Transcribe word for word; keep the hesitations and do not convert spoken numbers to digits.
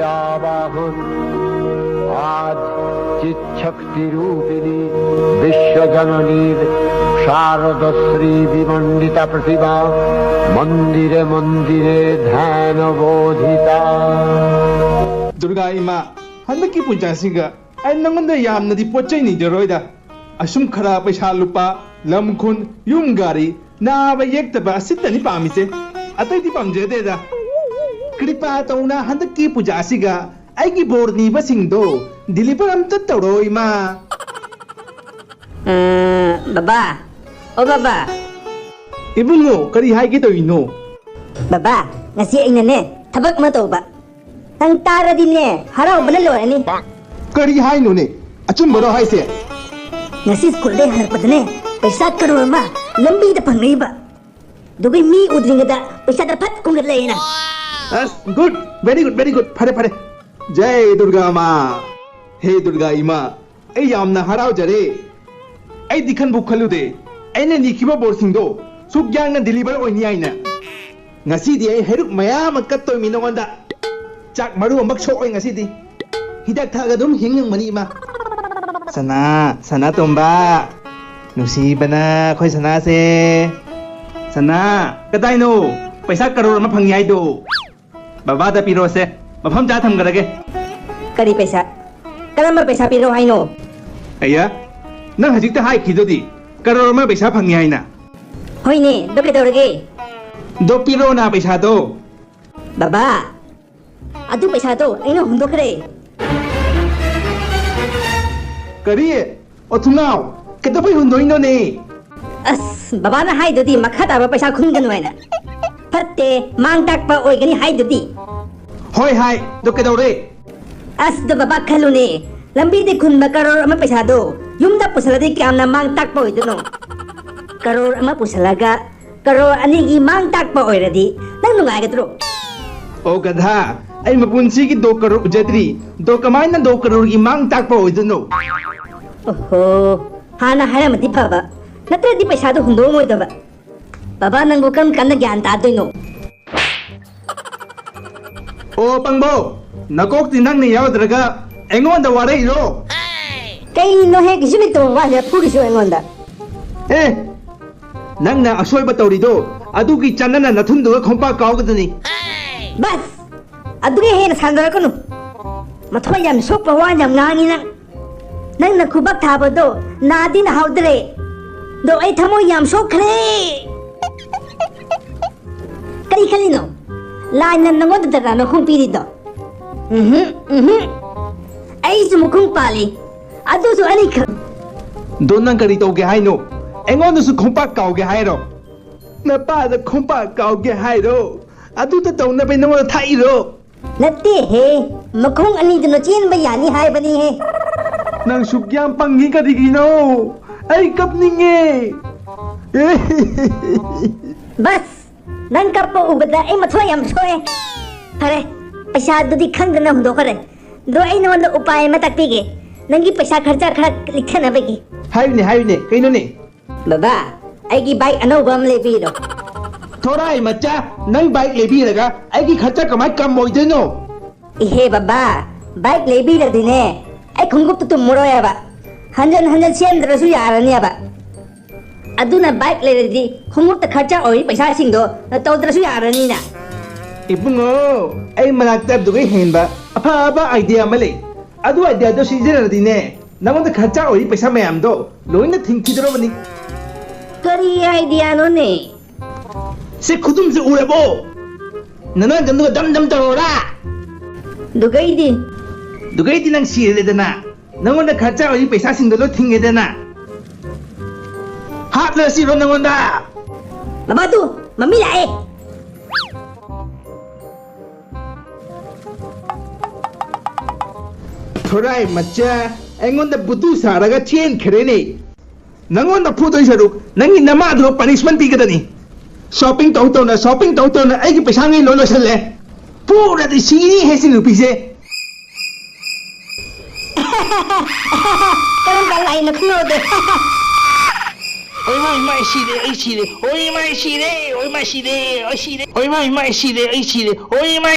आवाहन। आज चिच्छक्ति रूपिणी विश्वजननीर शारदश्री विमंडिता प्रतिभा मंदिरे मंदिरे ध्यान बोधिता। ꯗꯨꯔꯒꯥ ꯏꯃꯥ, ꯍꯟꯗꯛꯀꯤ ꯄꯨꯖꯥꯁꯤꯒ ꯑꯩ ꯅꯪꯉꯣꯟꯗ ꯌꯥꯝꯅꯗꯤ ꯄꯣꯠ ꯆꯩ ꯅꯤꯖꯔꯣꯏꯗ꯫ ꯑꯁꯨꯝ ꯈꯔ ꯄꯩꯁꯥ ꯂꯨꯄꯥ, ꯂꯝ ꯈꯨꯟ, ꯌꯨꯝ ꯒꯥꯔꯤ, ꯅꯥꯕ ꯌꯦꯛꯇꯕ ꯑꯁꯤꯇꯅꯤ ꯄꯥꯝꯃꯤꯁꯦ꯫ ꯑꯇꯩꯗꯤ ꯄꯥꯝꯖꯗꯦꯗ꯫ ꯀ꯭ꯔꯤꯄꯥ ꯇꯧꯅ ꯍꯟꯗꯛꯀꯤ ꯄꯨꯖꯥ ꯑꯁꯤꯒ ꯑꯩꯒꯤ ꯕꯣꯔ ꯅꯤꯕꯁꯤꯡꯗꯣ ꯗꯤꯂꯤꯚꯔ ꯑꯝꯇ ꯇꯧꯔꯣ ꯏꯃꯥ꯫ ꯎꯝ, ꯕꯕꯥ꯫ ꯑꯣ ꯕꯕꯥ꯫ ꯏꯕꯨꯡꯉꯣ, ꯀꯔꯤ ꯍꯥꯏꯒꯦ ꯇꯧꯔꯤꯅꯣ? ꯕꯕꯥ, ꯉꯁꯤ ꯑꯩꯅꯅꯦ ꯊꯕꯛ ꯑꯃ ꯇꯧꯕ꯫ ꯅꯪ ꯇꯥꯔꯗꯤꯅꯦ, ꯍꯔꯥꯎꯕꯅ ꯂꯣꯏꯔꯅꯤ꯫ ꯀꯔꯤ ꯍꯥꯏꯅꯣꯅꯦ? ꯑꯆꯨꯝꯕꯔꯣ ꯍꯥꯏꯁꯦ? ꯉꯁꯤ ꯁ꯭ꯀꯨꯜꯗꯩ ꯍꯜꯂꯛꯄꯗꯅꯦ, ꯄꯩꯁꯥ ꯀꯔꯣꯔ ꯑꯃ ꯂꯝꯕꯤꯗ ꯐꯪꯅꯩꯕ꯫ ꯑꯗꯨꯒ ꯃꯤ ꯎꯗ꯭ꯔꯤꯉꯩꯗ ꯄꯩꯁꯥꯗ ꯐꯠ ꯈꯨꯝꯒꯠꯂꯛꯑꯦꯅ꯫ ꯑꯁ, good, very good, very good. ꯐꯔꯦ, ꯐꯔꯦ꯫ ꯖꯩ ꯗꯨꯔꯒꯥ ꯃꯥ꯫ ꯍꯦ ꯗꯨꯔꯒꯥ ꯏꯃꯥ, ꯑꯩ ꯌꯥꯝꯅ ꯍꯔꯥꯎꯖꯔꯦ꯫ ꯑꯩꯗꯤ ꯈꯟꯕꯨ ꯈꯜꯂꯨꯗꯦ, ꯑꯩꯅ ꯅꯤꯈꯤꯕ ꯕꯣꯔꯁꯤꯡꯗꯣ ꯁꯨꯛ ꯌꯥꯡꯅ ꯗꯤꯂꯤꯚꯔ ꯑꯣꯏꯅꯤ ꯍꯥꯏꯅ꯫ ꯉꯁꯤꯗꯤ ꯑꯩ ꯍꯩꯔꯨꯛ ꯃꯌꯥꯝ ꯑꯃ ꯀꯠꯇꯣꯏꯃꯤ ꯅꯉꯣꯟꯗ꯫ ꯆꯥꯛ ꯃꯔꯨ ꯑꯃ ꯁꯣꯛꯑꯣꯏ ꯉꯁꯤꯗꯤ꯫ ꯍꯤꯗꯥꯛ ꯊꯛꯑꯒ ꯑꯗꯨꯝ ꯍꯤꯡ ꯉꯝꯒꯅꯤ, ꯏꯃꯥ꯫ ꯁꯅꯥ, ꯁꯅꯥꯇꯣꯝꯕ, ꯅꯨꯡꯁꯤꯕꯅ ꯑꯩꯈꯣꯏ ꯁꯅꯥꯁꯦ꯫ ꯁꯅꯥ, ꯀꯗꯥꯏꯅꯣ ꯄꯩꯁꯥ ꯀꯔꯣꯔ ꯑꯃ ꯐꯪꯉꯤ ꯍꯥꯏꯗꯣ? ꯕꯕꯥꯗ ꯄꯤꯔꯣꯁꯦ, ꯃꯐꯝ ꯆꯥ ꯊꯝꯈ꯭ꯔꯒꯦ꯫ ꯀꯔꯤ ꯄꯩꯁꯥ? ꯀꯔꯝꯕ ꯄꯩꯁꯥ ꯄꯤꯔꯣ ꯍꯥꯏꯅꯣ? ꯑꯌꯥ, ꯅꯪ ꯍꯧꯖꯤꯛꯇ ꯍꯥꯏꯈꯤꯗꯨꯗꯤ ꯀꯔꯣꯔ ꯑꯃ ꯄꯩꯁꯥ ꯐꯪꯉꯤ ꯍꯥꯏꯅ꯫ ꯍꯣꯏꯅꯦ, ꯑꯗꯨ ꯀꯩꯗꯧꯔꯒꯦ? ꯑꯗꯣ ꯄꯤꯔꯣꯅ ꯄꯩꯁꯥꯗꯣ꯫ ꯕꯕꯥ, ꯑꯗꯨ ꯄꯩꯁꯥꯗꯣ ꯑꯩꯅ ꯍꯨꯟꯗꯣꯛꯈ꯭ꯔꯦ꯫ ꯀꯔꯤ? ꯑꯣ ꯊꯨꯡꯅꯥꯎ, ꯀꯩꯗꯧꯕꯩ ꯍꯨꯟꯗꯣꯛꯏꯅꯣꯅꯦ? ꯑꯁ, ꯕꯕꯥꯅ ꯍꯥꯏꯗꯨꯗꯤ ꯃꯈꯥ ꯇꯥꯕ ꯄꯩꯁꯥ ꯈꯨꯟꯒꯅꯨ ꯍꯥꯏꯅ꯫ ꯐꯠꯇꯦ, ꯃꯥꯡ ꯇꯥꯛꯄ ꯑꯣꯏꯒꯅꯤ ꯍꯥꯏꯗꯨꯗꯤ꯫ ꯍꯣꯏ ꯍꯥꯏ, ꯑꯗꯨ ꯀꯩꯗꯧꯔꯦ? ꯑꯁ, ꯑꯗꯨ ꯕꯕꯥ ꯈꯜꯂꯨꯅꯦ, ꯂꯝꯕꯤꯗ ꯈꯨꯟꯕ ꯀꯔꯣꯔ ꯑꯃ ꯄꯩꯁꯥꯗꯣ ꯌꯨꯝꯗ ꯄꯨꯁꯜꯂꯗꯤ ꯀꯌꯥꯝꯅ ꯃꯥꯡ ꯇꯥꯛꯄ ꯑꯣꯏꯗꯣꯏꯅꯣ? ꯀꯔꯣꯔ ꯑꯃ ꯄꯨꯁꯜꯂꯒ ꯀꯔꯣꯔ ꯑꯅꯤꯒꯤ ꯃꯥꯡ ꯇꯥꯛꯄ ꯑꯣꯏꯔꯗꯤ ꯅꯪ ꯅꯨꯡꯉꯥꯏꯒꯗ꯭ꯔꯣ? ꯑꯣ ꯒꯙꯥ, ꯑꯩ ꯃꯄꯨꯟꯁꯤꯒꯤ ꯗꯣ ꯀꯔꯣꯔ ꯎꯖꯗ꯭ꯔꯤ, ꯗꯣ ꯀꯃꯥꯏꯅ ꯗꯣ ꯀꯔꯣꯔꯒꯤ ꯃꯥꯡ ꯇꯥꯛꯄ ꯑꯣꯏꯗꯣꯏꯅꯣ? ꯑꯣꯍꯣ, ꯍꯥꯟꯅ ꯍꯥꯏꯔꯝꯃꯗꯤ ꯐꯕ, ꯅꯠꯇ꯭ꯔꯗꯤ ꯄꯩꯁꯥꯗꯣ ꯍꯨꯟꯗꯣꯛꯑꯝꯃꯣꯏꯗꯕ꯫ ꯕꯕꯥ, ꯅꯪꯕꯨ ꯀꯔꯝ ꯀꯥꯟꯗ ꯒ꯭ꯌꯥꯟ ꯇꯥꯗꯣꯏꯅꯣ? ꯑꯣ ꯄꯪꯕꯧ, ꯅꯀꯣꯛꯇꯤ ꯅꯪꯅ ꯌꯥꯎꯗ꯭ꯔꯒ ꯑꯩꯉꯣꯟꯗ ꯋꯥꯔꯛꯏꯔꯣ? ꯀꯩꯅꯣ ꯍꯦꯛ ꯀꯩꯁꯨ ꯂꯩꯇꯕ ꯋꯥꯁꯤꯗ ꯐꯨꯔꯤꯁꯨ ꯑꯩꯉꯣꯟꯗ? ꯑꯦ, ꯅꯪꯅ ꯑꯁꯣꯏꯕ ꯇꯧꯔꯤꯗꯣ ꯑꯗꯨꯒꯤ ꯆꯥꯟꯅꯅ ꯅꯊꯨꯟꯗꯨꯒ ꯈꯣꯡꯄꯥꯛ ꯀꯥꯎꯒꯗꯅꯤ꯫ ꯕꯁ! ꯑꯗꯨꯒꯤ ꯍꯦꯟꯅ ꯁꯥꯟꯅꯔꯛꯀꯅꯨ꯫ ꯃꯊꯣꯏ ꯌꯥꯝ ꯁꯣꯛꯄ ꯋꯥ ꯌꯥꯝ ꯉꯥꯡꯉꯤ ꯅꯪ꯫ ꯅꯪꯅ ꯈꯨꯕꯥꯛ ꯊꯥꯕꯗꯣ ꯅꯥꯗꯤ ꯅꯥꯍꯧꯗ꯭ꯔꯦ꯫ ꯑꯗꯣ ꯑꯩ ꯊꯃꯣꯏ ꯌꯥꯝ ꯁꯣꯛꯈ꯭ꯔꯦ꯫ ꯀꯔꯤ ꯈꯜꯂꯤꯅꯣ? ꯂꯥꯏꯅ ꯅꯪꯉꯣꯟꯗ ꯗꯔꯀꯥꯔ ꯃꯈꯨꯝ ꯄꯤꯔꯤꯗꯣ? ꯎꯝꯍꯨꯝ, ꯎꯝꯍꯨꯝ꯫ ꯑꯩꯁꯨ ꯃꯈꯨꯝ ꯄꯥꯜꯂꯤ꯫ ꯑꯗꯨꯁꯨ ꯑꯅꯤꯈꯛ꯫ ꯑꯗꯣ ꯅꯪ ꯀꯔꯤ ꯇꯧꯒꯦ ꯍꯥꯏꯅꯣ? ꯑꯩꯉꯣꯟꯗꯁꯨ ꯈꯣꯡꯄꯥꯛ ꯀꯥꯎꯒꯦ ꯍꯥꯏꯔꯣ? ꯅꯄꯥꯗ ꯈꯣꯡꯄꯥꯛ ꯀꯥꯎꯒꯦ ꯍꯥꯏꯔꯣ? ꯑꯗꯨꯗ ꯇꯧꯅꯕ ꯅꯉꯣꯟꯗ ꯊꯥꯛꯏꯔꯣ? ꯅꯠꯇꯦꯍꯦ, ꯃꯈꯣꯡ ꯑꯅꯤꯗꯨꯅ ꯆꯦꯟꯕ ꯌꯥꯅꯤ ꯍꯥꯏꯕꯅꯤꯍꯦ꯫ ꯅꯪ ꯁꯨꯛ ꯌꯥꯝ ꯄꯪꯉꯤ ꯀꯔꯤꯒꯤꯅꯣ? ꯑꯩ ꯀꯞꯅꯤꯡꯉꯦ꯫ ꯕꯁ! ꯅꯪ ꯀꯞꯄ ꯎꯕꯗ ꯑꯩ ꯃꯊ꯭ꯋꯥꯏ ꯌꯥꯝ ꯁꯣꯛꯑꯦ꯫ ꯐꯔꯦ, ꯄꯩꯁꯥꯗꯨꯗꯤ ꯈꯪꯗꯅ ꯍꯨꯟꯗꯣꯛꯈ꯭ꯔꯦ꯫ ꯑꯗꯣ ꯑꯩ ꯅꯉꯣꯟꯗ ꯎꯄꯥꯏ ꯑꯃ ꯇꯥꯛꯄꯤꯒꯦ꯫ ꯅꯪꯒꯤ ꯄꯩꯁꯥ ꯈꯔꯆ ꯈꯔ ꯂꯤꯛꯊꯅꯕꯒꯤ꯫ ꯍꯥꯏꯌꯨꯅꯦ, ꯍꯥꯏꯌꯨꯅꯦ, ꯀꯩꯅꯣꯅꯦ? ꯕꯕꯥ, ꯑꯩꯒꯤ ꯕꯥꯏꯛ ꯑꯅꯧꯕ ꯑꯃ ꯂꯩꯕꯤꯔꯣ꯫ ꯊꯣꯔꯥꯏ ꯃꯆꯥ, ꯅꯪ ꯕꯥꯏꯛ ꯂꯩꯕꯤꯔꯒ ꯑꯩꯒꯤ ꯈꯔꯆ ꯀꯃꯥꯏ ꯀꯝꯃꯣꯏꯗꯣꯏꯅꯣ? ꯏꯍꯦ ꯕꯕꯥ, ꯕꯥꯏꯛ ꯂꯩꯕꯤꯔꯗꯤꯅꯦ, ꯑꯩ ꯈꯣꯡꯎꯞꯇꯨ ꯇꯨꯝꯃꯔꯣꯏ ꯍꯥꯏꯕ꯫ ꯍꯟꯖꯟ ꯍꯟꯖꯟ ꯁꯦꯝꯗ꯭ꯔꯁꯨ ꯌꯥꯔꯅꯦꯕ꯫ ꯑꯗꯨꯅ ꯕꯥꯏꯛ ꯂꯩꯔꯗꯤ ꯈꯣꯡꯎꯞꯇ ꯈꯔꯆ ꯑꯣꯏꯔꯤ ꯄꯩꯁꯥꯁꯤꯡꯗꯣ ꯇꯧꯗ꯭ꯔꯁꯨ ꯌꯥꯔꯅꯤꯅ꯫ ꯏꯕꯨꯡꯉꯣ, ꯑꯩ ꯃꯅꯥꯛꯇ ꯑꯗꯨꯒ ꯍꯦꯟꯕ ꯑꯐꯕ ꯑꯥꯏꯗꯤꯌꯥ ꯑꯃ ꯂꯩ꯫ ꯑꯗꯨ ꯑꯥꯏꯗꯤꯌꯥꯗꯣ ꯁꯤꯖꯤꯟꯅꯔꯗꯤꯅꯦ, ꯅꯉꯣꯟꯗ ꯈꯔꯆ ꯑꯣꯏꯔꯤ ꯄꯩꯁꯥ ꯃꯌꯥꯝꯗꯣ ꯂꯣꯏꯅ ꯊꯤꯡꯈꯤꯗꯧꯔꯕꯅꯤ꯫ ꯀꯔꯤ ꯑꯥꯏꯗꯤꯌꯥꯅꯣꯅꯦ? ꯁꯤ ꯈꯨꯗꯨꯝꯁꯦ ꯎꯔꯕꯣ? ꯅꯅꯥ ꯒꯟꯗꯨꯒ ꯗꯝ ꯗꯝ ꯇꯧꯔꯣꯔꯥ? ꯗꯨꯒꯩꯗꯤ? ꯗꯨꯒꯩꯗꯤ ꯅꯪ ꯁꯤꯔꯦꯗꯅ꯫ ꯅꯪꯉꯣꯟꯗ ꯈꯔꯆ ꯑꯣꯏꯔꯤ ꯄꯩꯁꯥꯁꯤꯡꯗꯣ ꯂꯣꯏ ꯊꯤꯡꯉꯦꯗꯅ꯫ ꯍꯥꯠꯂꯁꯤꯔꯣ ꯅꯪꯉꯣꯟꯗ? ꯕꯕꯥꯗꯨ, ꯃꯃꯤ ꯂꯥꯛꯑꯦ꯫ ꯊꯣꯔꯥꯏ ꯃꯆꯥ, ꯑꯩꯉꯣꯟꯗ ꯕꯨꯗꯨ ꯁꯥꯔꯒ ꯆꯦꯟꯈ꯭ꯔꯦꯅꯦ꯫ ꯅꯪꯉꯣꯟꯗ ꯐꯨꯗꯣꯏ ꯁꯔꯨꯛ ꯅꯪꯒꯤ ꯅꯃꯥꯗꯨ ꯄꯅꯤꯁꯃꯦꯟ ꯄꯤꯒꯗꯅꯤ꯫ ꯁꯣꯄꯤꯡ ꯇꯧ ꯇꯧꯅ, ꯁꯣꯄꯤꯡ ꯇꯧ ꯇꯧꯅ ꯑꯩꯒꯤ ꯄꯩꯁꯥꯉꯩ ꯂꯣꯏ ꯂꯣꯏꯁꯜꯂꯦ꯫ ꯐꯨꯔꯗꯤ ꯁꯤꯅꯤꯍꯦ ꯁꯤ ꯅꯨꯄꯤꯁꯦ꯫ ꯀꯔꯝꯕ ꯂꯥꯏꯅ ꯈꯨꯂꯣꯗꯦ? ꯑꯣꯏ ꯃꯥ, ꯏꯃꯥ, ꯑꯩ ꯁꯤꯔꯦ, ꯑꯩ ꯁꯤꯔꯦ꯫ ꯑꯣꯏ ꯏꯃꯥ, ꯑꯩ ꯁꯤꯔꯦ, ꯑꯣꯏ ꯃꯥ, ꯑꯩ ꯁꯤꯔꯦ, ꯑꯩ ꯁꯤꯔꯦ꯫ ꯑꯣꯏ ꯃꯥ, ꯏꯃꯥ, ꯑꯩ ꯁꯤꯔꯦ, ꯑꯩ ꯁꯤꯔꯦ꯫ ꯑꯣꯏ ꯏꯃꯥ꯫